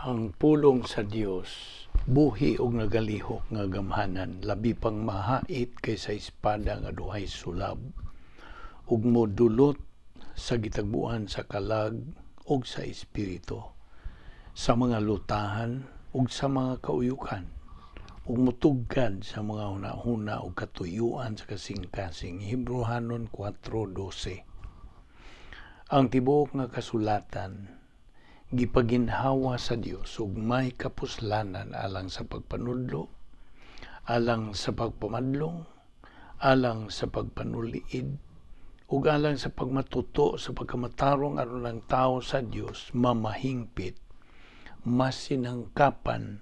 Ang pulong sa Dios buhi ug nagalihok nga gamhanan, labi pang mahait kaysa espada nga duhay sulab, ug modulot sa gitagbuan sa kalag ug sa espiritu, sa mga lutahan ug sa mga kauyukan, ug mutugkad sa mga hunahuna ug katuyuan sa kasing-kasing. Hebreohanon 4:12. Ang tibuok nga kasulatan gipaginhawa sa Dios ug may kapuslanan alang sa pagpanudlo, alang sa pagpamadlong, alang sa pagpanuliid, ug alang sa pagmatuto sa pagkamatarong aron ang tao sa Dios mamahingpit, masinangkapan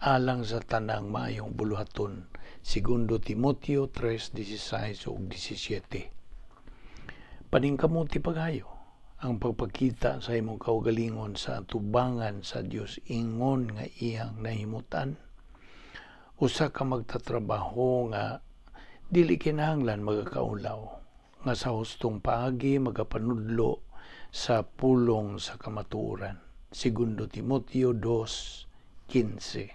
alang sa tanang maayong buluhaton. Segundo Timoteo 3:16 ug 17. Paningkamuti paghayo ang pagpakita sa imong kaugalingon sa atubangan sa Dios ingon nga iyang nahimutan. Usa ka magtatrabaho nga dili kinahanglan magakaulaw, nga sa hustong paagi magapanudlo sa pulong sa kamatuoran. Segundo Timoteo 2:15.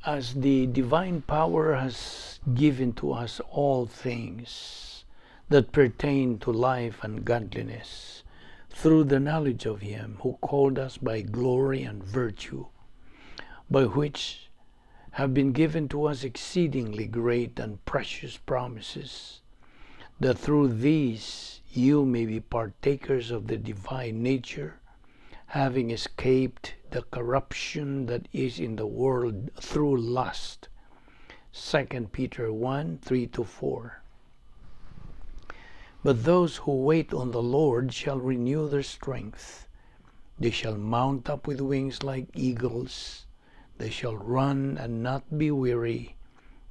As the divine power has given to us all things that pertain to life and godliness, through the knowledge of Him who called us by glory and virtue, by which have been given to us exceedingly great and precious promises, that through these you may be partakers of the divine nature, having escaped the corruption that is in the world through lust. 2 Peter 1:3-4. But those who wait on the Lord shall renew their strength. They shall mount up with wings like eagles. They shall run and not be weary.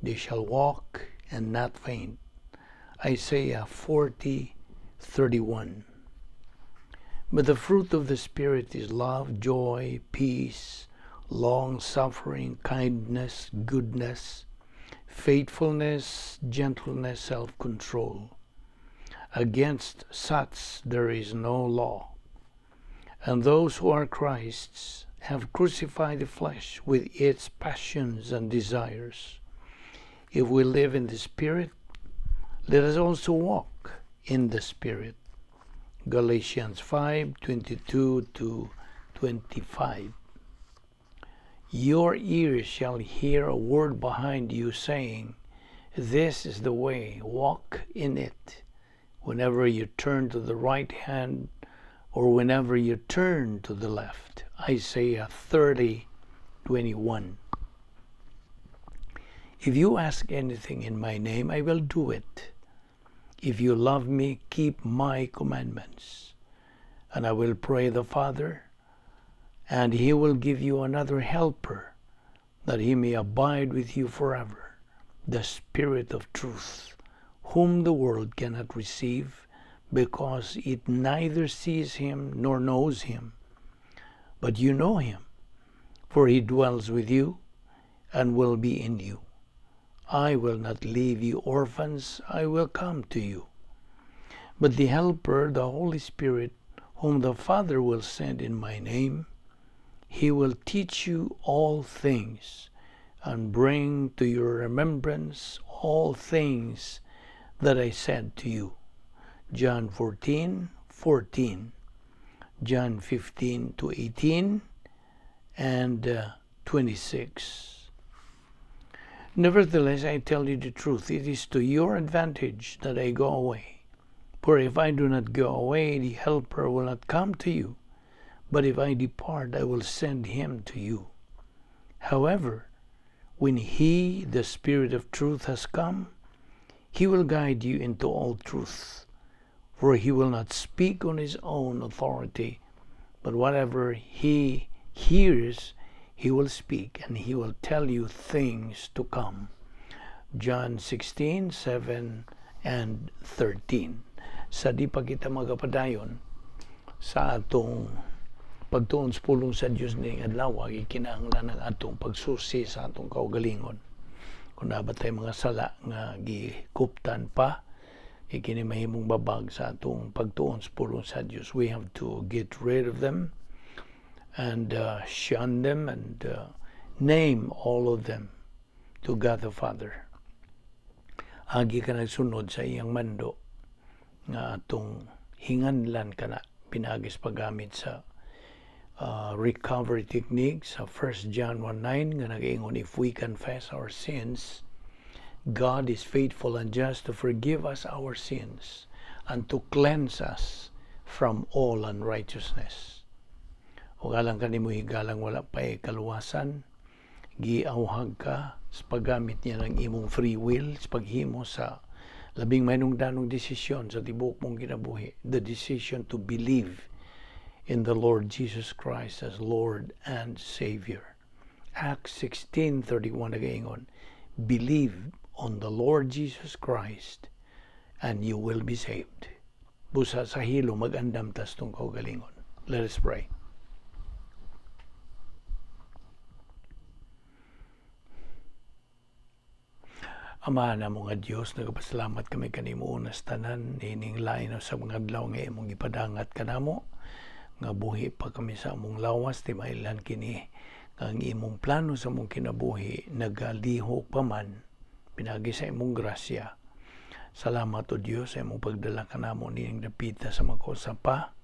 They shall walk and not faint. Isaiah 40:31. But the fruit of the Spirit is love, joy, peace, long suffering, kindness, goodness, faithfulness, gentleness, self control. Against such there is no law. And those who are Christ's have crucified the flesh with its passions and desires. If we live in the Spirit, let us also walk in the Spirit. Galatians 5:22 to 25. Your ears shall hear a word behind you saying, "This is the way, walk in it," whenever you turn to the right hand or whenever you turn to the left. Isaiah 30:21. If you ask anything in my name, I will do it. If you love me, keep my commandments. And I will pray the Father, and he will give you another helper, that he may abide with you forever, the Spirit of truth, whom the world cannot receive, because it neither sees him nor knows him. But you know him, for he dwells with you and will be in you. I will not leave you orphans, I will come to you. But the Helper, the Holy Spirit, whom the Father will send in my name, he will teach you all things and bring to your remembrance all things that I said to you. John 14:14, John 15 to 18, and 26. Nevertheless, I tell you the truth, it is to your advantage that I go away. For if I do not go away, the Helper will not come to you. But if I depart, I will send him to you. However, when he, the Spirit of truth, has come, he will guide you into all truth. For he will not speak on his own authority, but whatever he hears, he will speak, and he will tell you things to come. John 16:7 and 13. Sa di pa kita magapadayon sa atong pagtuon sa pulong sa Dios ning adlaw, gikinahanglan ang atong pagsusi sa atong kaugalingon. Kung naa ba tay mga sala nga gikuptan pa, Kini mahimong babag sa atong pagtuon sa pulong sa Dios. We have to get rid of them and shun them and name all of them to God the Father. Agi ka nagsunod sa iyang mando nga atong hinganlan kana pinaagi sa paggamit sa recovery technique sa 1 John 1:9 nga nagaingon, "If we confess our sins, God is faithful and just to forgive us our sins and to cleanse us from all unrighteousness." Ug alang kanimo higalang wala pa kaluwasan, giawhag ka sa paggamit niya ng imong free will sa paghimo sa labing mahinungdanong desisyon sa tibuok mong kinabuhi, the decision to believe in the Lord Jesus Christ as Lord and Savior. Acts 16:31 nagaingon, "Believe on the Lord Jesus Christ and you will be saved." Busa sa hilo mag-andam tas tong kaugalingon. Let us pray. Ama namo nga Dios, nagapasalamat kami kanimo una sa tanan niining lain sa mga adlaw nga imong gipadangat kanamo nga buhi pa kami sa among lawas. Timailhan kini nga ang imong plano sa among kinabuhi nagalihok pa man pinaagi sa imong grasya. Salamat, O Dios, sa imong pagdala kanamo niining dapita sa makausa pa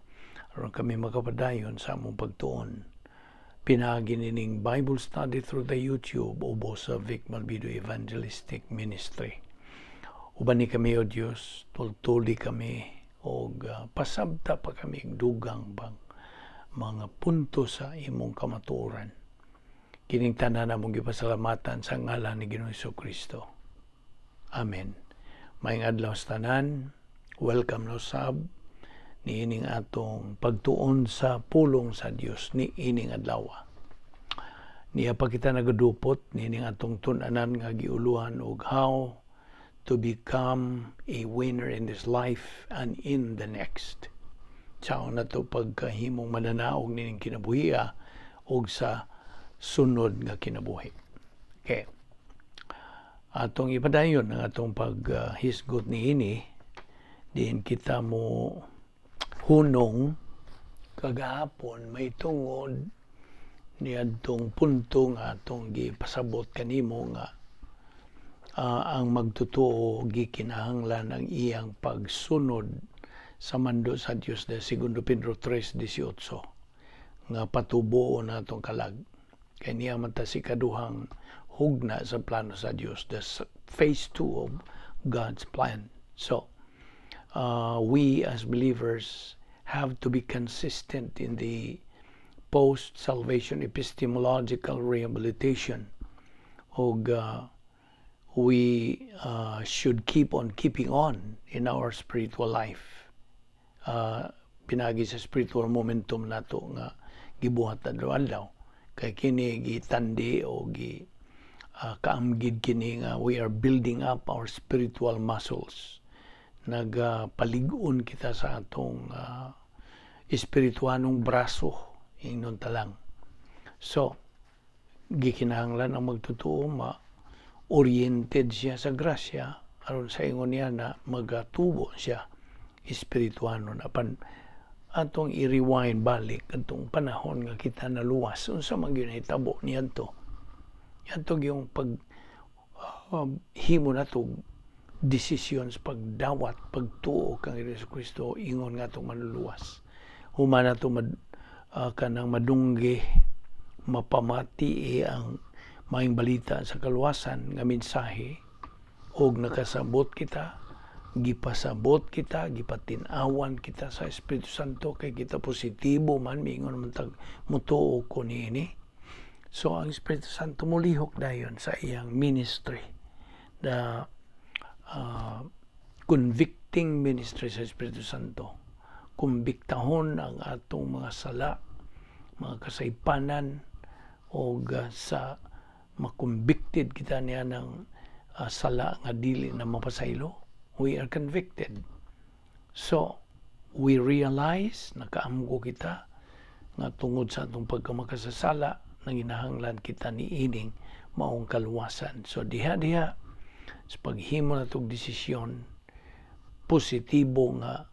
aron kami makapadayon sa among pagtuon pinaagi nining Bible study through the YouTube ubos sa Vic Malvido Evangelistic Ministry. Uban ni kami, O Dios, tultuli kami og pasabta pa kami dugang bang mga punto sa imong kamatuoran. Kining tanan among gipasalamatan sa ngalan ni Ginoong Kristo. Amen. Maayong adlaw sa tanan. Welcome na usab niining atong pagtuon sa pulong sa Dios ni ining adlaw. Niya pa kita nagadupot niining atong tun-anan nga giuluhan og "How to Become a Winner in This Life and in the Next." Sao na to pagkahimong mananaog nining kinabuhia og sa sunod nga kinabuhi. Okay. Atong ipadayon ang atong paghisgot niini diin kita mo hunong kagahapon may tungod niadtong punto nga atong gipasabot kanimo nga ang magtotoo gikinahanglan ang iyang pagsunod sa mando sa Dios de Segundo Pedro 3:18 nga patubuon natong kalag kay niya man ta si kaduhang hugna sa plano sa Dios, the phase 2 of God's plan. So we as believers have to be consistent in the post-salvation epistemological rehabilitation og we should keep on keeping on in our spiritual life pinaagi sa spiritual momentum nato nga gibuhat adlaw-adlaw kay kini gitandi o gi kaamgid kini nga we are building up our spiritual muscles. Nagpalig-on kita sa atong espirituanong braso, ingnon talang. So gikinahanglan ang magtotoo ma oriented siya sa grasya aron sa ingon niya na magatubo siya espirituanon. Apan atong i-rewind balik atong panahon nga kita naluwas, unsa man gyud nahitabo niadto? Adto yung pag himo nato decisions, pagdawat, pagtuo kang Hesus Kristo ingon nga atong manluluwas. Human nato kanang madunggi, mapamati ang maayong balita sa kaluwasan nga mensahe og nakasabot kita, gipasabot kita, gipatin-awan kita sa Espiritu Santo kay kita positibo man, miingon man tag mutuo ko niini. So ang Espiritu Santo mulihok dayon sa iyang ministry, the convicting ministry sa Espiritu Santo. Kumbiktahon ang atong mga sala, mga kasaypanan og sa makonvicted kita niya ng sala nga dili na mapasaylo, we are convicted. So we realize, nakaamgo kita nga tungod sa atong pagkamakasasala nanginahanglan kita niining maong kaluwasan. So diha diha sa paghimo natong desisyon. Positibo nga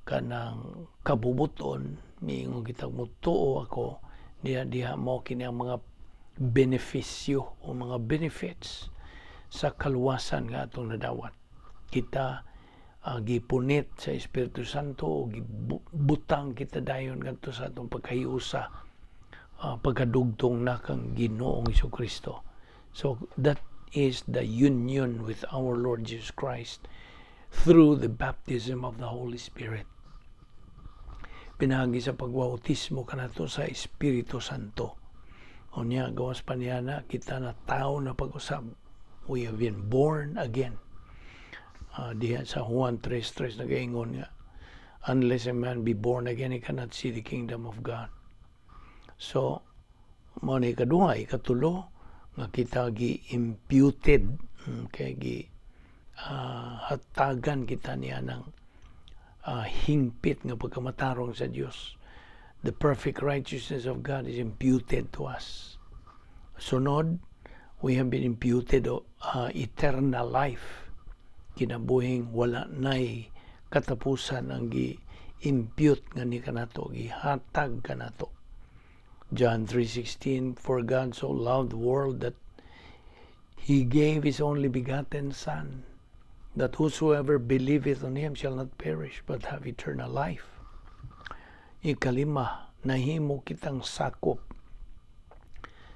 kanang kabubuton, miingon kita, "Mutuo ako diha diha." Mo kini ang mga benepisyo o mga benefits sa kaluwasan nga atong nadawat. Kita gipunit sa Espiritu Santo o gibutang kita dayon ngadto sa atong pagkahiusa, pagkadugtong na kang Ginoong Kristo. So that is the union with our Lord Jesus Christ through the baptism of the Holy Spirit, pinaagi sa pagbautismo kanato sa Espiritu Santo. Unya, gawas pa niya na kita na tao na pag-usab. We have been born again. Diha sa Juan 3:3 nagaingon nga, "Unless a man be born again, he cannot see the kingdom of God." So, mao ni ikaduha. Ikatulo, nga kita gi-imputed, okay, gi hatagan kita niya ng hingpit nga pagkamatarong sa Dios. The perfect righteousness of God is imputed to us. Sunod, we have been imputed eternal life. Kinabuhing wala nay katapusan ang gi-impute nga ni kanato, gihatag kanato. John 3:16, "For God so loved the world that he gave his only begotten Son, that whosoever believeth on him shall not perish but have eternal life." Ikalima, nahimo kitang sakop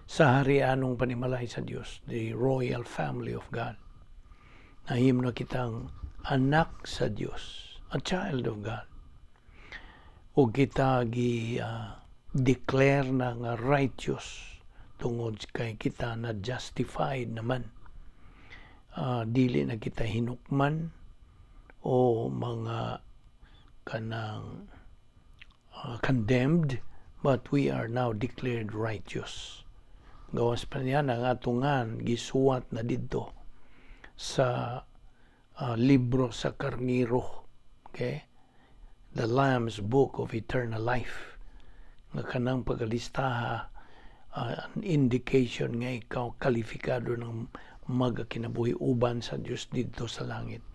sa harianong panimalay sa Dios, the royal family of God. Nahimo na kitang anak sa Dios, a child of God. O kita gi declare na nga righteous tungod kay kita na justified naman. Dili na kita hinukman o mga kanang condemned, but we are now declared righteous. Gawas pa niya ang atungan gisuwat na didto sa libro sa Karniro. Okay? The Lamb's Book of Eternal Life. Nga kanang pagalistaha, an indication nga ikaw kalifikado ng magakinabuhi uban sa Dios didto sa langit.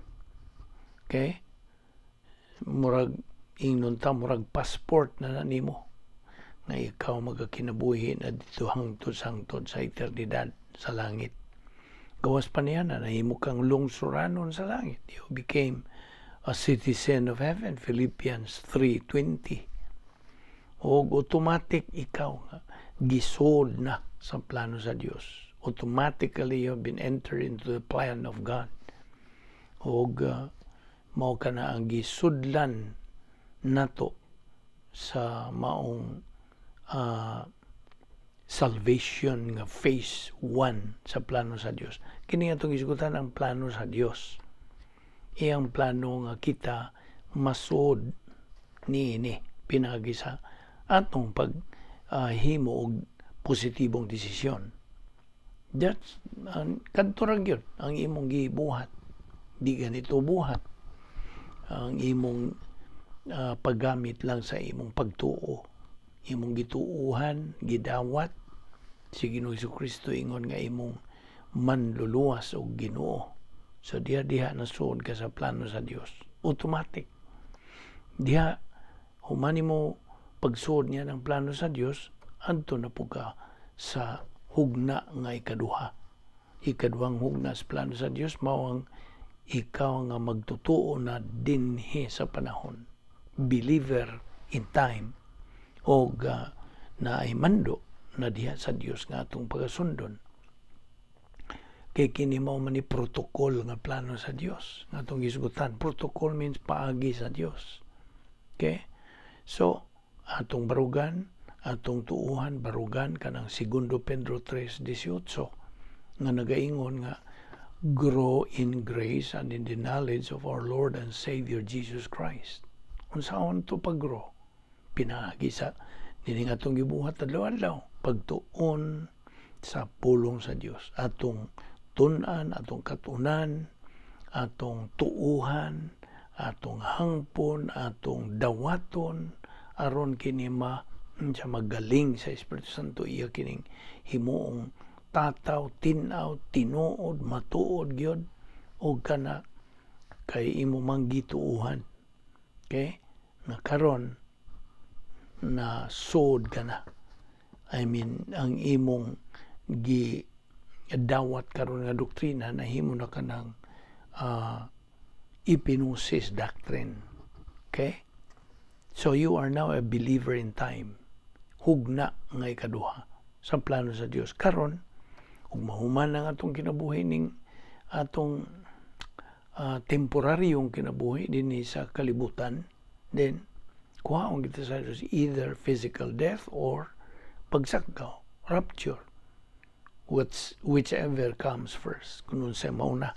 Okay? Murag ingnon ta, murag passport na na nimo nga ikaw magakinabuhi na dito hangtod hangtod sa eternidad sa langit. Gawas pa niya na nahimo kang lungsuranon sa langit. You became a citizen of heaven, Philippians 3:20. O automatic ikaw nga gisod na sa plano sa Dios. Automatically you have been entered into the plan of God. Og mao ka na ang gisudlan nato sa maong salvation nga phase 1 sa plano sa Dios. Kini atong gisgutan ang plano sa Dios. Iyang plano nga kita masuod niini pinaagi sa atong pag himo og positibong desisyon. That's kadto ra gyud ang imong gibuhat. Di ganito buhat. Ang imong paggamit lang sa imong pagtuo. Imong gituuhan, gidawat si Ginoong Kristo ingon nga imong manluluwas og Ginoo. So diha diha nasuod ka sa plano sa Dios. Automatic. Diha human nimo pagsuod niya ng plano sa Dios, adto na po ka sa hugna nga ikaduha. Ikaduhang hugna sa plano sa Dios mao ang ikaw nga magtutuo na dinhi sa panahon. Believer in time o naay mando na diha sa Dios nga atong pagasundon. Kay kini mao man ni protocol nga plano sa Dios nga atong gisgutan. Protocol means paagi sa Dios. Okay? So, atong barugan, atong tuuhan, barugan kanang Segundo Pedro 3:18 nga nagaingon nga "Grow in grace and in the knowledge of our Lord and Savior Jesus Christ." Unsaon to pag-grow? Pinaagi sa nining atong gibuhat adlaw-adlaw, pagtuon sa pulong sa Dios, atong tun-an, atong katunan, atong tuuhan, atong hangpon, atong dawaton aron kini ma sa magaling sa Espiritu Santo, iya kining himuong tataw, tin-aw, tinuod, matuod gyud og kana. Kay imo mang gituuhan. Okay? Na karon na sod ka na. I mean, ang imong gi dawat karon nga doktrina, nahimo na ka ng epinosis doctrine. Okay? So you are now a believer in time. Hugna nga ikaduha sa plano sa Dios. Karon, ug mahuman ang atong kinabuhi ning atong temporaryong kinabuhi dinhi sa kalibutan, then kuhaon kita sa Dios, either physical death or pagsakgaw, rapture. Whichever comes first, kung unsay mauna.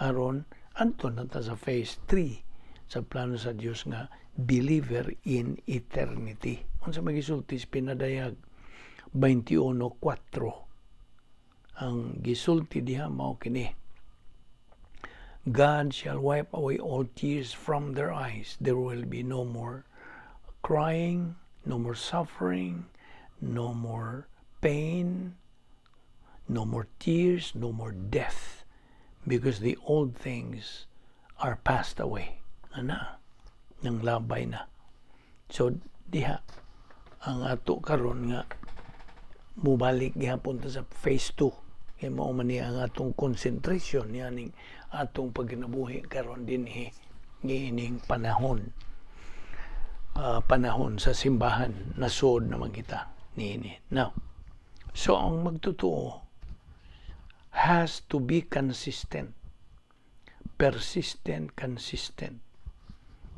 Aron, adto na ta sa phase 3 sa plano sa Dios nga believer in eternity. Unsa magisulti sa Pinadayag 21.4? Ang gisulti diha mao kini: "God shall wipe away all tears from their eyes. There will be no more crying, no more suffering, no more pain, no more tears, no more death, because the old things are passed away." Ana, nang labay na. So, diha, ang ato karon nga mubalik gihapon ta sa phase 2, kay mao man ni ang atong concentration yaning atong pagkinabuhi karon dinhi niining panahon, panahon sa simbahan. Nasod naman kita niini. Now, so ang magtotoo has to be consistent, persistent, consistent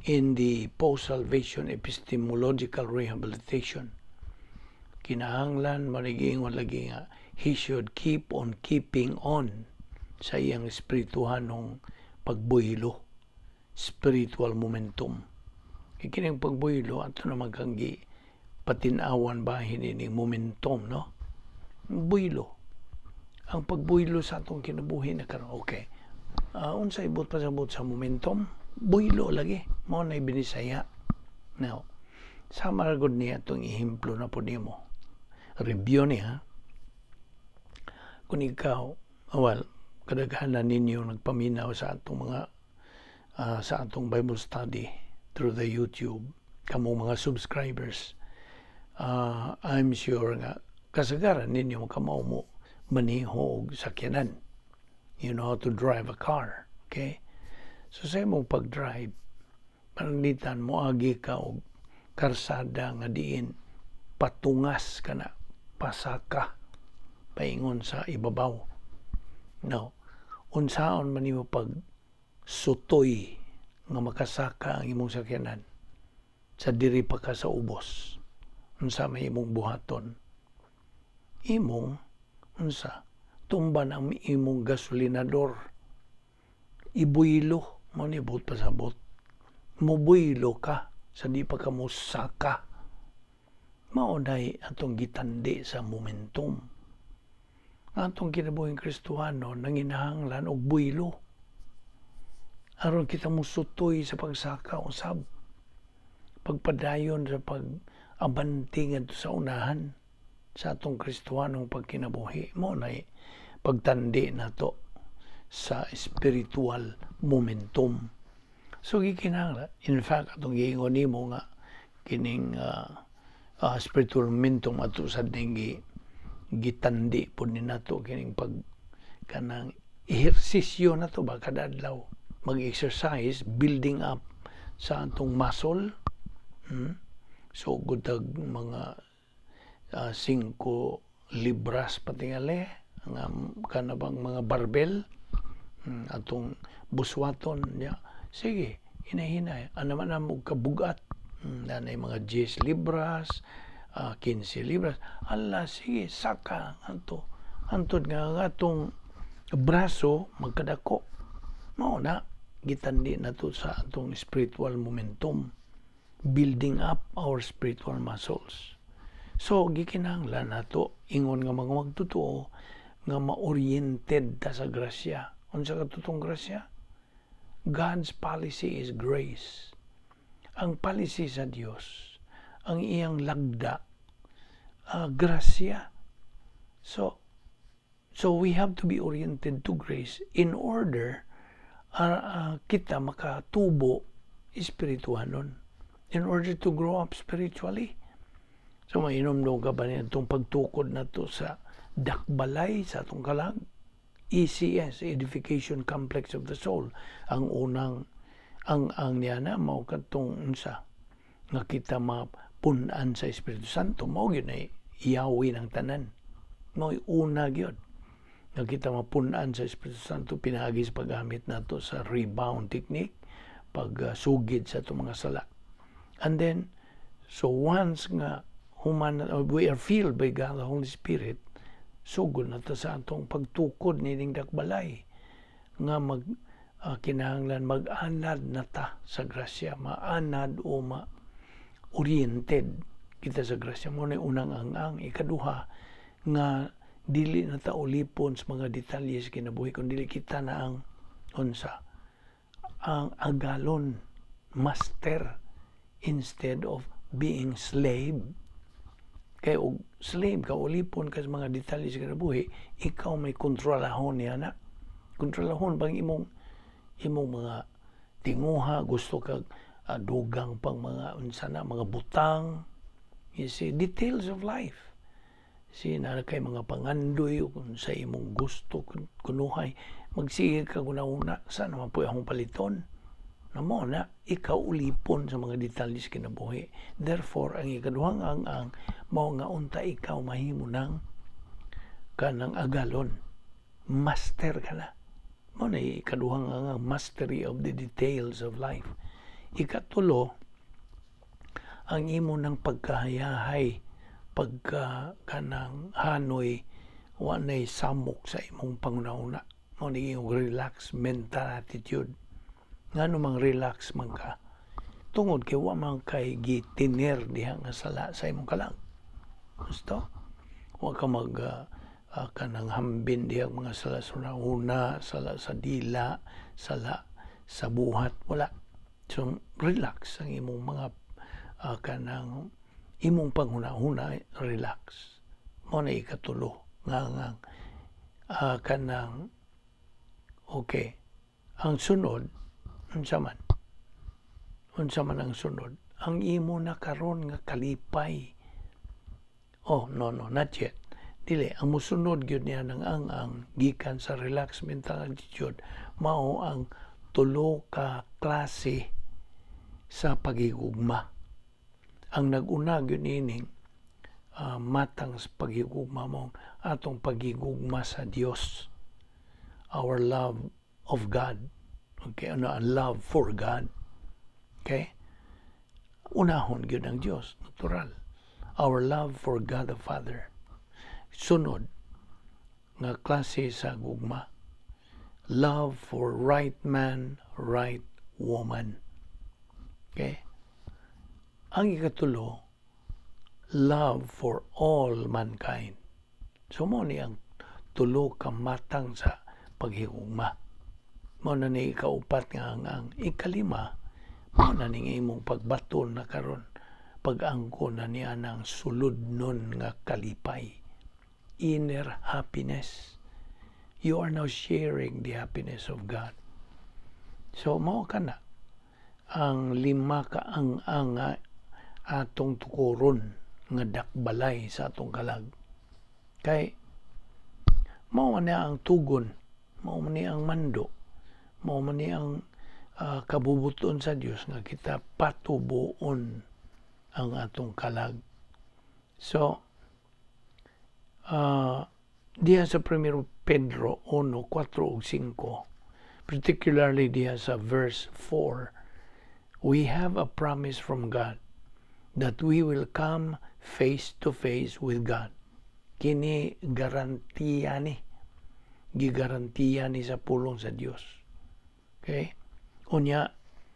in the post-salvation epistemological rehabilitation. Kinahanglan manigingon lagi nga he should keep on keeping on sa iyang espirituhanong pagbuylo, spiritual momentum. Kay kining pagbuylo, ato naman kang gi patinawan bahin ining momentum, no? Buylo. Ang pagbuylo sa atong kinabuhi na karon, okay. Unsay buot pasabot sa momentum? Buylo lagi. Mao na binisaya. Now, sama ra gud niya atong ehemplo na po nimo. Review niya. Kung ikaw, well, kadaghanan ninyo nagpaminaw sa atong mga sa atong Bible study through the YouTube, kamo mga subscribers, I'm sure nga kasagaran ninyo kamao mo maniho og sakyanan. You know how to drive a car, okay? So sa imong pag-drive, pananglitan mo agi ka og karsada nga diin patungas ka na, pasaka paingon sa ibabaw. Now, unsaon man nimo pag sutoy nga makasaka ang imong sakyanan sa diri pa ka sa ubos? Unsa may imong buhaton? Imong unsa, tumban ang imong gasolinador, ibuylo. Mo ni buot pasabot, mubuylo ka sa di pa ka mosaka. Mao nay atong gitandi sa momentum. Ang atong kinabuhing Kristohano nanginahanglan og buylo aron kita musutoy sa pagsaka usab, pagpadayon sa pag-abante ngadto sa unahan sa atong Kristohanong pagkinabuhi. Mo nay pagtandi nato sa spiritual momentum. So gikinahanglan, in fact, atong giingon nimo nga kining spiritual momentum, ato sa ning gitandi pud ni nato kining pag kanang ehersisyo na to ba, kada adlaw mag-exercise, building up sa atong muscle. So gudtag mga 5 libras patingali nga kana bang mga barbell, atong buswaton ya. Sige, hinay-hinay ano man mo kabugat, nanay mga 10 libras, 15 libras. Ala, sige, saka anto antod nga ang atong braso magkadako. Mao na gitandi na to sa atong spiritual momentum, building up our spiritual muscles. So gikinahanglan nato ingon nga mga magtotoo nga ma-oriented ta sa grasya. Unsa katutong grasya? God's policy is grace. Ang policy sa Dios, ang iyang lagda, grasya. So we have to be oriented to grace in order Kita makatubo espirituhanon, in order to grow up spiritually. So mainumdom ka ba niya itong pagtukod na to sa dakbalay sa atong kalag? ECS, Edification Complex of the Soul. Ang unang ang niya na mao kadtong unsa nga kita mapun-an sa Espiritu Santo, mao gyud na iyawi ng tanan. Mao una gyud nga kita mapun-an sa Espiritu Santo pinaagi sa paggamit nato sa rebound technique, pagsugid sa atong mga sala. And then, so once nga human we are filled by God the Holy Spirit, sugod na ta sa atong pagtukod nining dakbalay nga mag kinahanglan mag-anad na ta sa grasya, maanad o ma oriented kita sa grasya. Mao na unang ang ikaduha nga dili na ta ulipon sa mga detalye sa kinabuhi, kun dili kita na ang unsa, ang agalon, master instead of being slave. Kay og slave ka, ulipon ka sa mga detalye sa kinabuhi, ikaw may kontrolahon niya na kontrolahon bang imong mga tinguha, gusto kag dugang pang mga unsa na mga butang, you see, details of life. Si na kay mga pangandoy kung sa imong gusto kunuhay, magsige ka una-una sa naman po akong paliton na mo na ikaw ulipon sa mga detalye sa kinabuhi. Therefore, ang ikaduhang ang mao nga unta ikaw mahimo ng kanang agalon, master ka na. Mao na ikaduhang ang mastery of the details of life. Ikatulo, ang imo ng pagkahayahay, pagka kanang hanoy, wa nay samok sa imong panguna-una. Mao ni imong relax mental attitude. Ngano mang relax man ka? Tungod kay wa man kay gitiner diha nga sala sa imong kalag. Gusto? Wa ka mag kanang hambin diha mga sala sa una, sala sa dila, sala sa buhat, wala. So relax ang imong mga kanang imong panghuna-huna, relax. Mao na ikatulo nga kanang okay. Ang sunod, unsa man? Unsa man ang sunod? Ang imo na karon nga kalipay. Oh, no, not yet. Dili, ang musunod gyud niya ng ang gikan sa relax mental attitude, mao ang tulo ka klase sa pagigugma. Ang nag-una gyud niining matang sa paghigugma mo atong paghigugma sa Dios. Our love of God. Okay, ano ang love for God. Okay? Unahon gyud ang Dios, natural. Our love for God the Father. Sunod nga klase sa gugma, love for right man, right woman. Okay? Ang ikatulo, love for all mankind. So mao ni ang tulo ka matang sa paghigugma. Mao na ni ikaupat nga ang ikalima, mao na ni imong pagbaton na karon, pag-angko na niya ng suludnon nga kalipay. Inner happiness. You are now sharing the happiness of God. So mao ka na ang lima ka ang atong tukuron nga dakbalay sa atong kalag. Kay mao man niya ang tugon, mao man niya ang mando, mao man niya ang kabubuton sa Dios nga kita patubuon ang atong kalag. So, diha sa 1 Pedro 1, 4 ug 5, particularly diha sa verse 4, we have a promise from God that we will come face to face with God. Kini garantiya ni. Gigarantiya ni sa pulong sa Dios. Okay? Unya,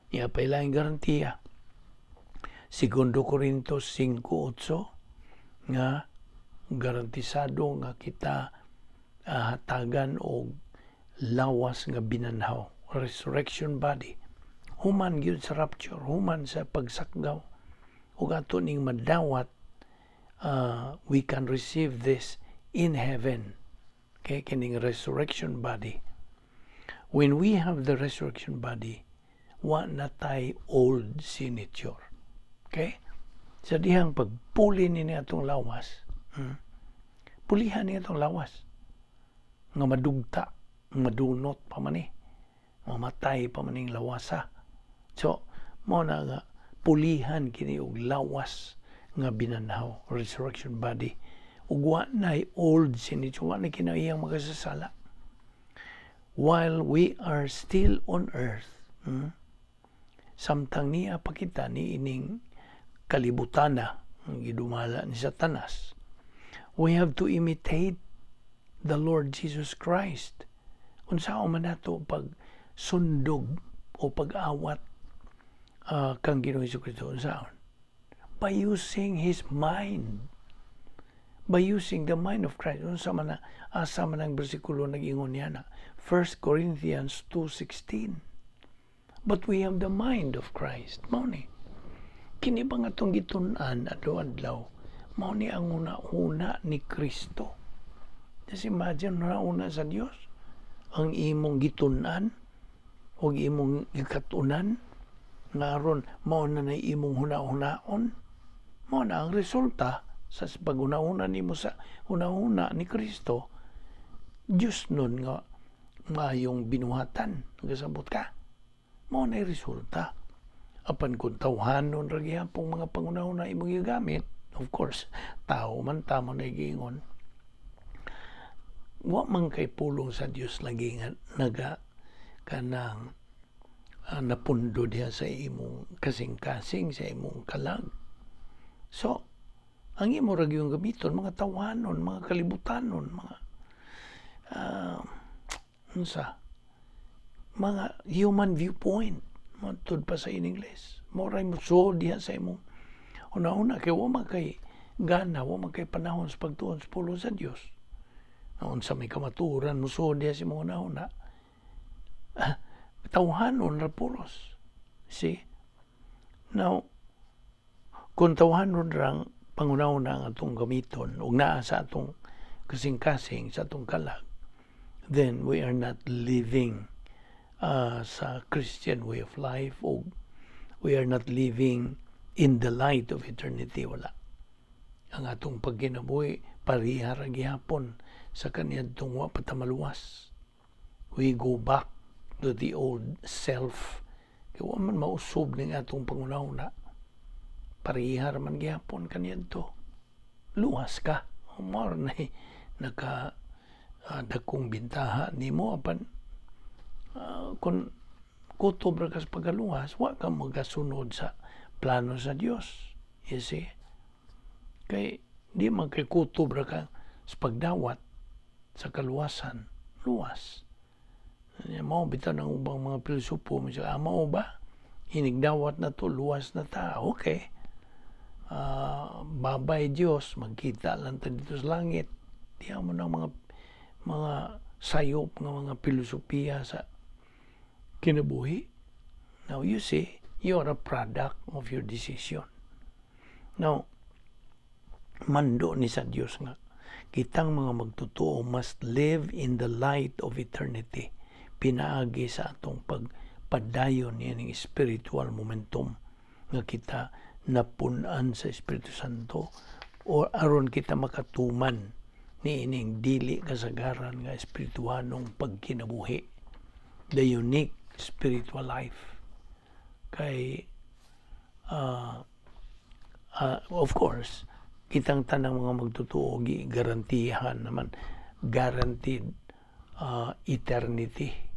niya pa ilang garantiya. Segundo Corintos 5.8 nga garantisado nga kita hatagan og lawas nga binanhaw, resurrection body. Human gyud sa rapture, human sa pagsakgaw ug ato ning madawat, we can receive this in heaven. Okay, kining resurrection body. When we have the resurrection body, wa na tay old sin nature. Okay? Sa dihang pagpuli ni atong lawas, pulihan ni atong lawas nga madugta, madunot pa man ni, mamatay pa man ning lawasa. So, mao na nga pulihan kini og lawas nga binanhaw, resurrection body. Ug wa nay old sin nature, wa na kinahiyang makasasala. While we are still on earth, samtang niya pa kita ni ining kalibutana ang gidumala ni Satanas, we have to imitate the Lord Jesus Christ. Unsaon man nato pag sundog o pag-awat kang Ginoong Kristo, unsaon? By using His mind. By using the mind of Christ. Unsa man na, asa man ang bersikulo nag-ingon niya na? 1 Corinthians 2:16. But we have the mind of Christ. Mao ni. Kini ba nga atong gitun-an adlaw-adlaw, mao ni ang una-una ni Kristo. Just imagine, una sa Dios ang imong gitun-an o imong gikatunan nga aron mao na na imong huna-hunaon. Mao na ang resulta sa pag-una-una nimo sa una-una ni Kristo, Diyos nun nga mayong binuhatan. Nagasabot ka? Mao na resulta. Apan kung tawhanon ra gihapong mga pangunahuna imong gigamit, of course, tao man tamo na giingon. Wa man kay pulong sa Dios lagi nga naga kanang napundo diha sa imong kasing-kasing, sa imong kalag. So, ang imo ra gyud gamiton mga tawhanon, mga kalibutanon, mga unsa, mga human viewpoint matud pa sa in English. Mao ra mo suod diha sa imong una-una kay wa man kay gana, wa man kay panahon sa pagtuon sa pulong sa Dios. Unsa may kamatuoran mo suod diha sa imong una-una. Tawhanon ra puros. See? Now, kung tawhanon rang panguna-una ang atong gamiton ug naa sa atong kasing-kasing, sa atong kalag, then we are not living sa Christian way of life o we are not living in the light of eternity. Wala. Ang atong pagkinabuhi, pareha ra gihapon sa kaniadtong wa pa ta maluwas. We go back to the old self. Kay wa man mausob ning atong pangunahuna. Pareha ra man gihapon kaniadto. Luwas ka. Mao na naka dakong bintaha nimo, apan kung kutob ra ka sa pagkaluwas, wa ka magasunod sa plano sa Dios. You see? Kay di man kay kutob ra ka sa pagdawat sa kaluwasan, luwas. Mao bitaw ng ubang mga pilosopo, mo siya, mao ba? Inigdawat na to, luwas na ta. Okay. Babay Diyos, magkita lang ta dito sa langit. Di mo ng mga sayop nga mga filosofiya sa kinabuhi. Now you see, you are a product of your decision. Now, mando ni sa Dios nga kitang mga magtotoo must live in the light of eternity pinaagi sa atong pagpadayon niya ng spiritual momentum nga kita napun-an sa Espiritu Santo o aron kita makatuman ni ining dili kasagaran nga espirituhanong pagkinabuhi, the unique spiritual life. Kay of course, kitang tanang mga magtotoo gi garantihan naman, guaranteed eternity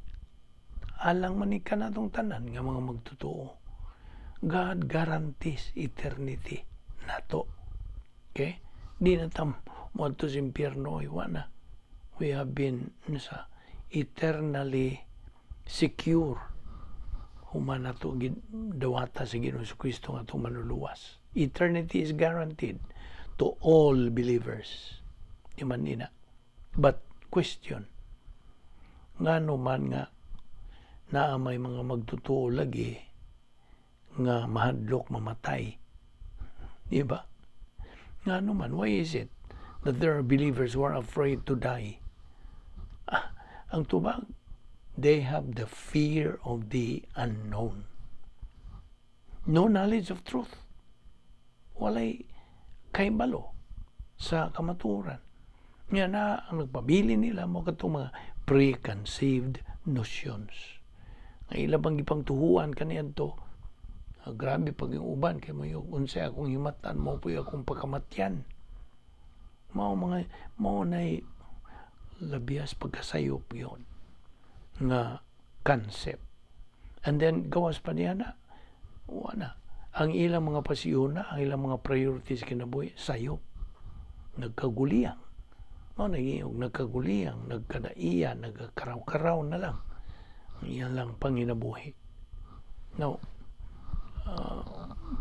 alang man ni kanatong tanan nga mga magtotoo. God guarantees eternity nato. Okay, di na tam moadto sa impyerno, wa na. We have been sa eternally secure human nato dawata sa Ginoong Kristo nga atong manluluwas. Eternity is guaranteed to all believers. Di man nina. But question, ngano man nga naa may mga magtotoo lagi nga mahadlok mamatay? Di ba? Ngano man, why is it that there are believers who are afraid to die? Ah, ang tubag, They have the fear of the unknown. No knowledge of truth. Walay kaibalo sa kamatuoran. Nga na ang nagpabili nila mao katong mga preconceived notions. Nga ila bang gipangtuhuan kaniadto, ah, grabe pag yung uban kay mo yung unsay akong himatan mao po'y akong pagkamatyan. Mao mga mao nay labias pagkasayop yun nga concept. And then gawas pa niya na wala ang ilang mga pasiyona, ang ilang mga priorities kinabuhi, sayop. Nagkaguliyang. Mao naging nagkaguliyang, nagkadaiya, nagkakaraw-karaw na lang. Ang iyan lang panginabuhi. Now,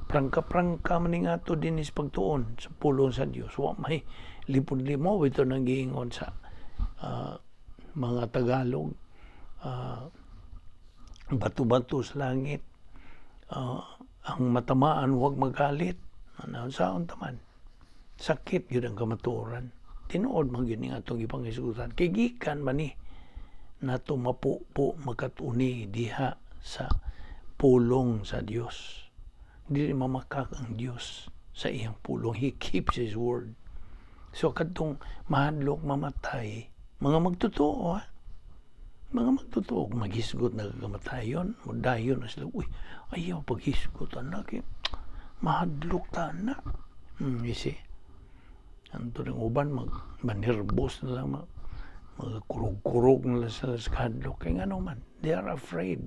prangka-prangka man nga to din is pagtuon sa pulong sa Dios. Wa may lipod-limo ito nang giingon sa mga Tagalog. Bato-bato sa langit. Ang matamaan huwag magalit. Ano saon taman? Sakit yun ang kamatuoran. Tinuod man gyud ni atong ipangisugutan. Kay gikan man ni nato mapupo makatuni diha sa pulong sa Dios. Dili mamakak ang Dios sa iyang pulong. He keeps His word. So kadtong mahadlok mamatay, mga magtotoo ha. Mga magtotoo, maghisgot na kamatayon, mudayon na sila, "Uy, ayaw paghisgot anak, eh. Mahadlok ta na." You see? Anto ng uban, mag, manerbos na lang, mag, magkurog-kurog na lang sila sa kahadlok. Kaya nga naman, they are afraid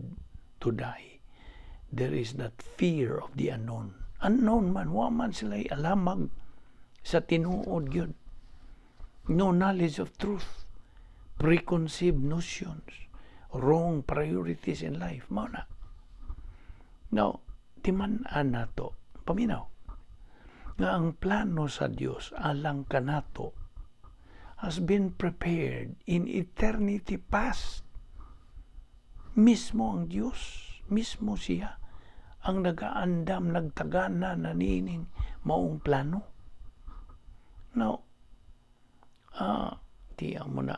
to die. There is that fear of the unknown. Unknown man, wa man sila alamag sa tinuod yun. No knowledge of truth. Preconceived notions. Wrong priorities in life. Mao na. Now, timan-an nato, paminaw, nga ang plano sa Dios alang kanato has been prepared in eternity past. Mismo ang Dios, mismo siya, ang nagaandam, nagtagana na niining maong plano. Now, tiyan mo na,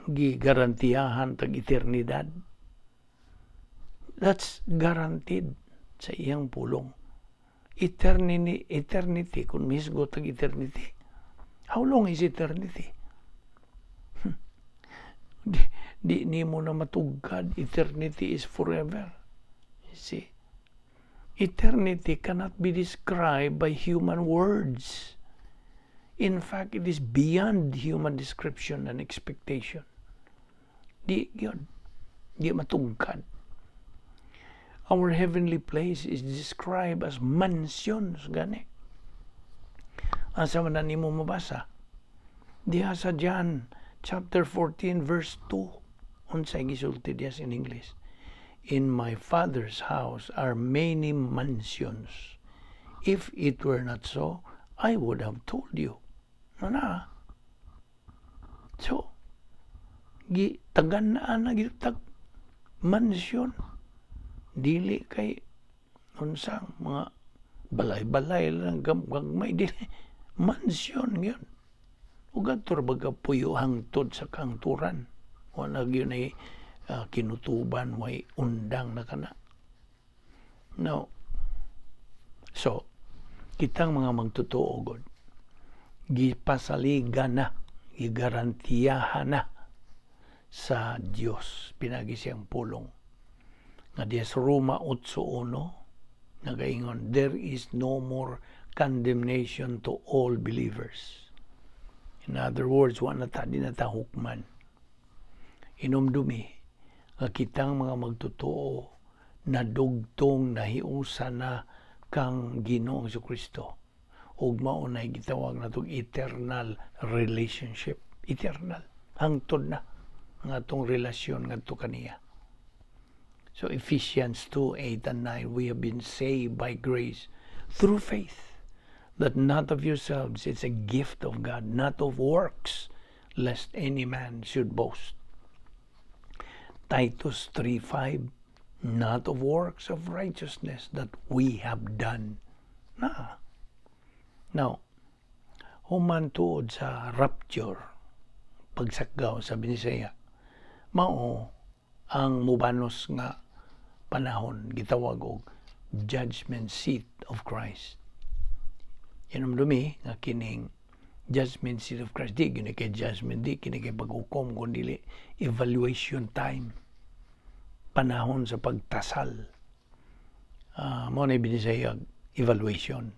gigarantiyahan tag eternidad. That's guaranteed sa iyang pulong. Eternity, eternity, kung misgo tag eternity, how long is eternity? Di nimo na matugkad, eternity is forever. You see? Eternity cannot be described by human words. In fact, it is beyond human description and expectation. Di yun. Di matugkad. Our heavenly place is described as mansions, gani. Asa man na nimo mabasa? Diha sa John chapter 14 verse 2. Unsay gisulti diya in English? "In my Father's house are many mansions. If it were not so, I would have told you." Ano na? So, gi taganaan na gitag mansion. Dili kay unsang mga balay-balay lang gagmay, dili mansion yun. Ug adto ra baga puyo hangtod sa kangturan. Wala gyud ay kinutuban, way undang na kana. No. So, kitang mga magtotoo god, gipasaligan na, gigarantiyahan na sa Dios pinagi siyang pulong. Nga diya sa Roma 8.1, nagaingon, "There is no more condemnation to all believers." In other words, wa na ta, di na ta hukman. Inumdumi, nga kitang mga magtotoo na dugtong nahiusa na kang Ginoong Kristo ug mao na gitawag natong eternal relationship. Eternal. Hangtod na ang atong relasyon ngadto kaniya. So Ephesians 2, 8 and 9, "We have been saved by grace through faith, that not of yourselves, it's a gift of God, not of works, lest any man should boast." Titus 3:5, "Not of works of righteousness that we have done." Na. Now, human tuod sa rapture, pagsakgaw sa Binisaya, mao Ang mubanos nga panahon gitawag og judgment seat of Christ. Hinumdumi nga kining judgment seat of Christ, di kini kay judgment, di kini kay paghukom, kundi evaluation time, panahon sa pagtasal. Mao na binisayag evaluation,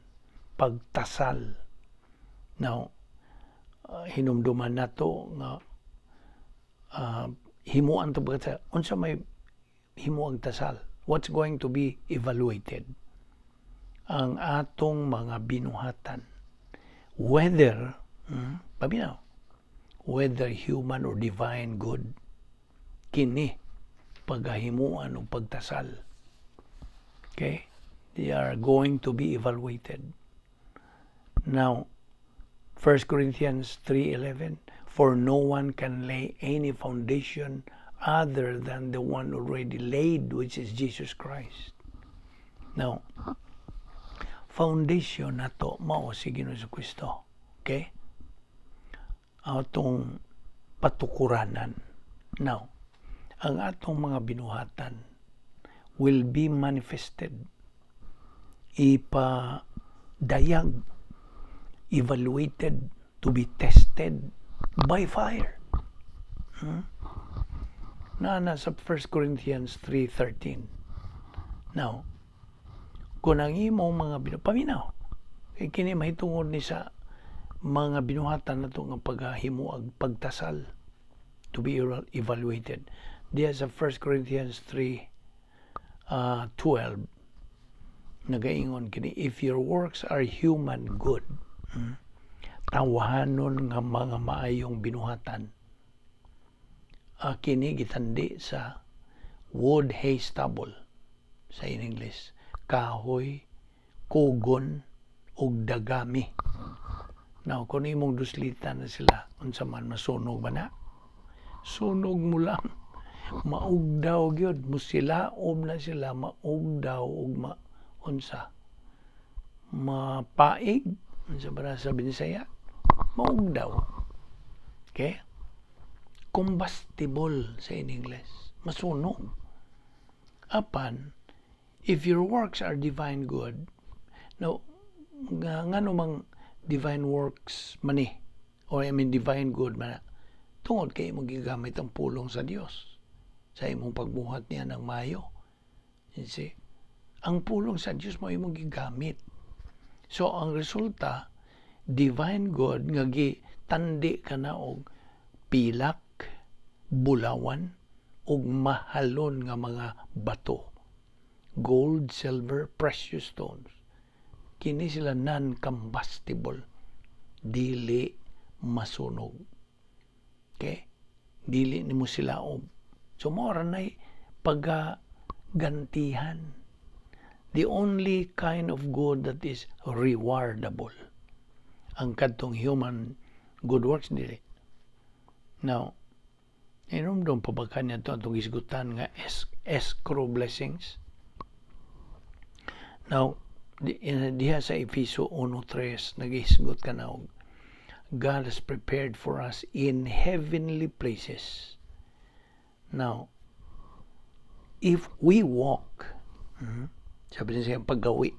pagtasal. Now, hinumduman nato nga himuan to pagtasal. Unsa may himuang tasal? What's going to be evaluated? Ang atong mga binuhatan, whether paminaw, whether human or divine good. Kini paghahimuan og pagtasal. Okay, they are going to be evaluated. Now, 1 Corinthians 3:11, "For no one can lay any foundation other than the one already laid, which is Jesus Christ." Now, foundation nato mao si Ginoo Kristo. Okay? Atong patukuranan. Now, ang atong mga binuhatan will be manifested, ipadayag, evaluated, to be tested by fire. Na nasa 1 Corinthians 3:13. Now, kung ang imong mga paminaw, kay kini mahitungod ni sa mga binuhatan nato nga paghimuag pagtasal, to be evaluated. Diya sa 1 Corinthians 3 12, nagaingon kini, "If your works are human good," tawahanon nga mga maayong binuhatan, kini gitandi sa wood, hay, stubble sa in English, kahoy, kugon ug dagami. Now, kung imong duslitan na sila, unsa man, masunog ba na? Sunog mo lang, maugdaw gyud mo, silaob na sila, maugdaw ug ma unsa, mapaig, unsa ba na sa Binisaya, maugdaw. Okay, combustible sa in English, masunog. Apan if your works are divine good. Now, nga ngano mang divine works mani, or I mean divine good man? Tungod kay imong gigamit ang pulong sa Dios sa imong pagbuhat niya ng mayo. You see, ang pulong sa Dios mo imong gigamit. So ang resulta, divine good nga gitandi ka na og pilak, bulawan ug mahalon nga mga bato, gold, silver, precious stones. Kini sila non-combustible, dili masunog. Okay, dili nimo sila og, so mao ra nay pagagantihan, the only kind of good that is rewardable. Ang kadtong human good works, dili. Now, hinumdum pa ba kanya ito atong hisgutan nga escrow blessings? Now, diha sa Efeso 1:3, naghisgot ka na og God has prepared for us in heavenly places. Now, if we walk, sabi niya sa paggawi,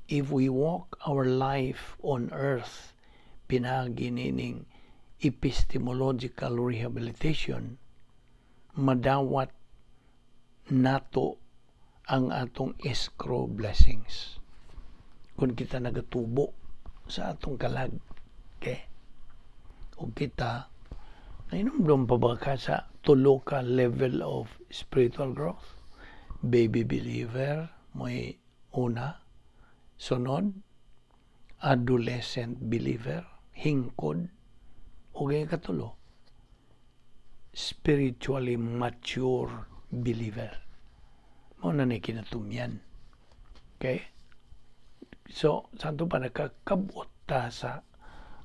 if we walk our life on earth, pinagi nining epistemological rehabilitation, madawat nato ang atong escrow blessings. Kung kita nagatubo sa atong kalag, okay? O kita, nahinumdum pa ba ka sa tulo ka level of spiritual growth? Baby believer, may una, sunod, adolescent believer, hingkod, o kaya katulo, spiritually mature believer. Mao na ni kinatumyan. Okay? So, santo pa nakakabot ta sa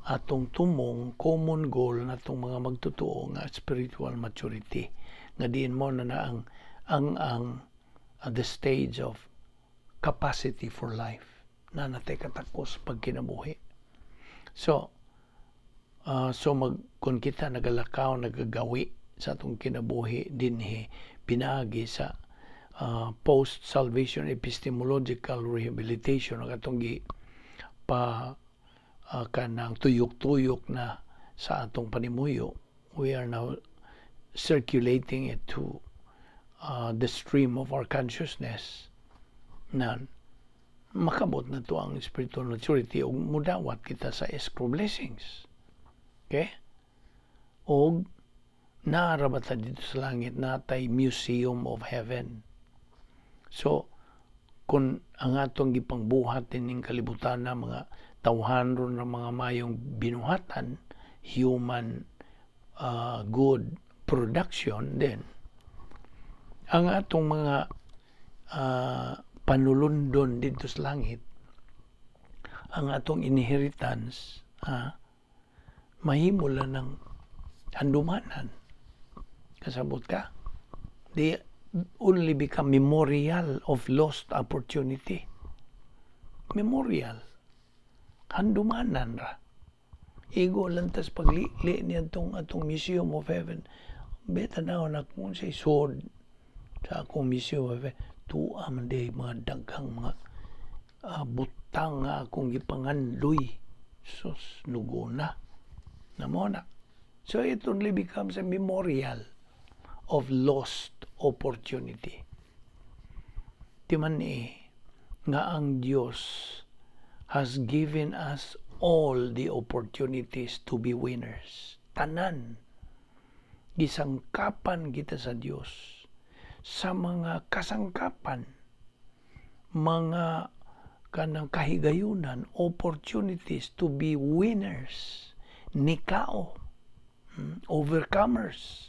atong tumong common goal natong mga magtotoo nga spiritual maturity nga diin mo na na ang the stage of capacity for life na natay katakos pag kinabuhi. So mag kung kita nagalakaw, nagagawi sa atong kinabuhi dinhi pinaagi sa post-salvation epistemological rehabilitation ang atong gi pa kanang tuyok-tuyok na sa atong panimuyo. We are now circulating it to the stream of our consciousness na makabot na to ang spiritual maturity ug mudawat kita sa escrow blessings. Okay? Og naa ra ba ta didto sa langit natay Museum of Heaven. So, kung ang atong gipangbuhat ning kalibutan na mga tawhan ron ng mga mayong binuhatan, human good production, then ang atong mga panulundon didto sa langit, ang atong inheritance, mahimo lang ng handumanan. Kasabot ka? They only become memorial of lost opportunity. Memorial. Handumanan ra. Igo lang tas paglili niya atong atong Museum of Heaven. Beta na na kung sa sword sa akong Museum of Heaven. Tuwa man di mga daghang mga butang nga akong gipangandoy. Sus, nugo na. Namo na. So it only becomes a memorial of lost opportunity. Ti man eh, nga ang Diyos has given us all the opportunities to be winners. Tanan. Gisangkapan kita sa Diyos sa mga kasangkapan, mga kanang kahigayunan, opportunities to be winners, nikao, overcomers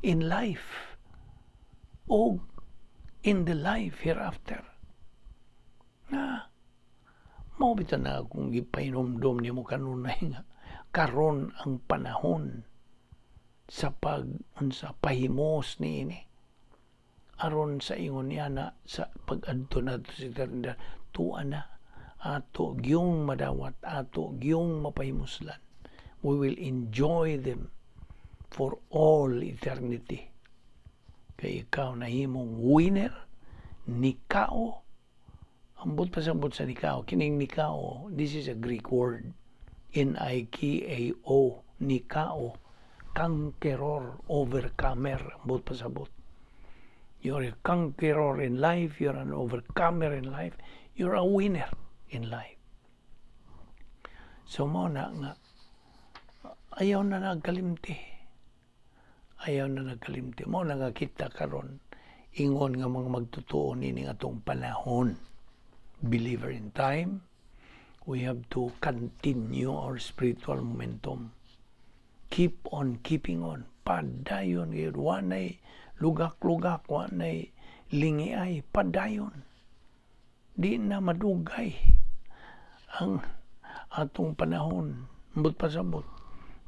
in life o in the life hereafter. Na mao bitaw na akong gipahinomdom nimo kanunay nga karon ang panahon sa pag unsa pahimos niini aron sa ingon niya na sa pag-adto nato sa eternidad, tuwa na ato gyung madawat, ato gyung mapahimuslan. We will enjoy them for all eternity kay ikaw nahimong winner, nikao. Ambot pasabot sa nikao. Kining nikao, this is a Greek word, Nikao, nikao, conqueror, overcomer. Ambot pasabot, you're a conqueror in life, you're an overcomer in life, you're a winner in life. So mo na nga ayaw na nagkalimti, ayaw na nagkalimti. Mo na nga kita karon ingon nga mga magtutuo nining atong panahon, believer in time, we have to continue our spiritual momentum. Keep on keeping on. Padayon gyud, wanay lugak-lugak, wanay lingiay, padayon. Di na madugay ang atong panahon. Ambot pasabot.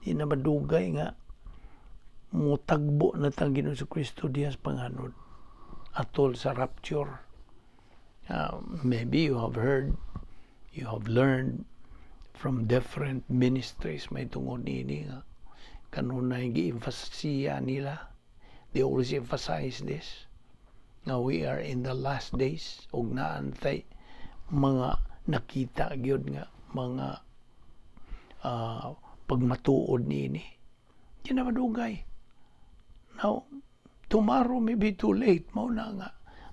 Di na madugay nga mutagbo na tang Ginoo sa Kristo diha sa panganod atol sa rapture. Maybe you have heard, you have learned from different ministries may tungod niini nga kanunay gi-emphasize nila. They always emphasize this nga we are in the last days ug naantay mga nakita gyud nga mga pagmatuod niini. Di na madugay. Now, tomorrow may be too late. Mao na nga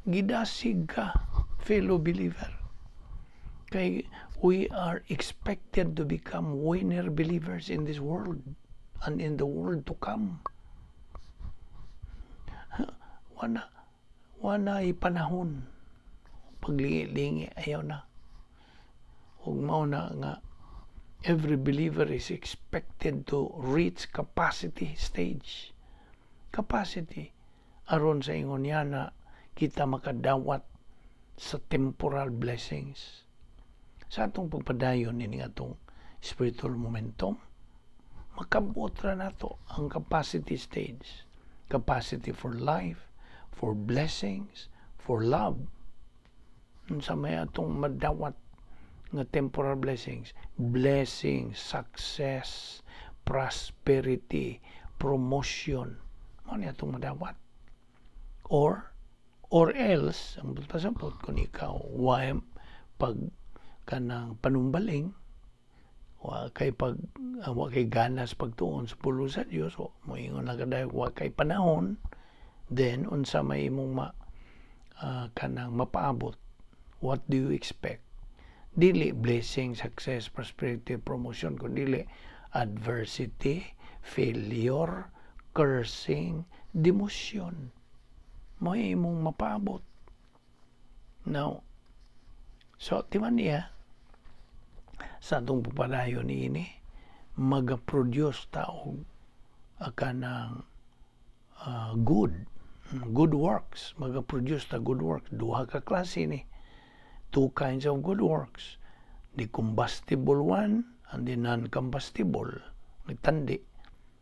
gidasig ka, fellow believer, kay we are expected to become winner believers in this world and in the world to come. Wana panahon paglingi-lingi, ayaw na. Ug mao na nga every believer is expected to reach capacity stage, capacity aron sa ingon niya na kita makadawat sa temporal blessings sa atong pagpadayon ini atong spiritual momentum. Makabot ra nato ang capacity stage, capacity for life, for blessings, for love. Unsa may atong madawat nga temporal blessings? Blessings, success, prosperity, promotion. Mao ni atong madawat. Or else, ang pasabot, kung ikaw wa pag kanang panumbaling, wa kay ganas pagtuon sa pulong sa Dios, o moingon lang ka wa kay panahon, then unsa may imong ma kanang mapaabot? What do you expect? Dili blessing, success, prosperity, promotion, kun dili adversity, failure, cursing, demotion mo imong mapaabot. Now, so timan niya sa atong pagpadayon niini, maga-produce ta og kanang good works. Maga-produce ta good works. Duha ka klase ni, two kinds of good works: the combustible one and the non-combustible. Nagtandi,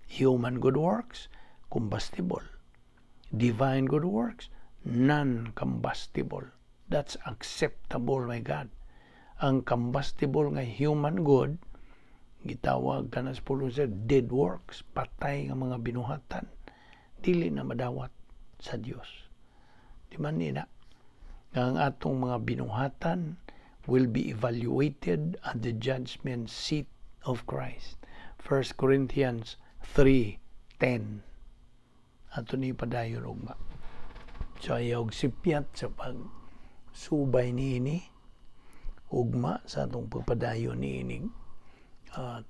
human good works, combustible; divine good works, non-combustible. That's acceptable by God. Ang combustible nga human good, gitawag kana sa pulong sa dead works, patay nga mga binuhatan, dili na madawat sa Dios. Di man ni na nga ang atong mga binuhatan will be evaluated at the judgment seat of Christ. 1 Corinthians 3:10. Ato ni padayon ugma. So ayaw sipyat sa pag subay niini ugma sa atong pagpadayon niining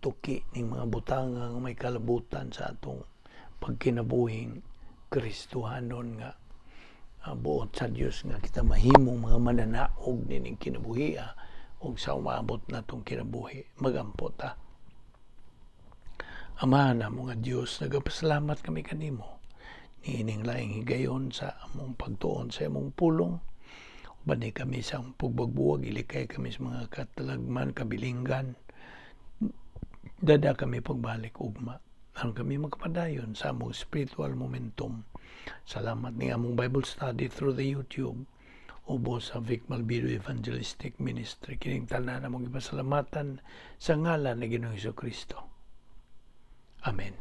tuki ning mga butanga nga may kalabutan sa atong pagkinabuhing Kristohanon nga buot sa Dios nga kita mahimong mga mananaog nining kinabuhi ug sa umabot natong kinabuhi. Magampo ta. Ama namo nga Dios, nagapasalamat kami kanimo niining laing higayon sa among pagtuon sa imong pulong. Ubani kami sa among pagbagbuwag, ilikay kami sa mga katalagman, kabilinggan. Dada kami pagbalik ugma aron kami makapadayon sa among spiritual momentum. Salamat ni among Bible study through the YouTube ubos sa Vic Malvido Evangelistic Ministry. Kining tanan among ipasalamatan sa ngalan ni Ginoong Kristo. Amen.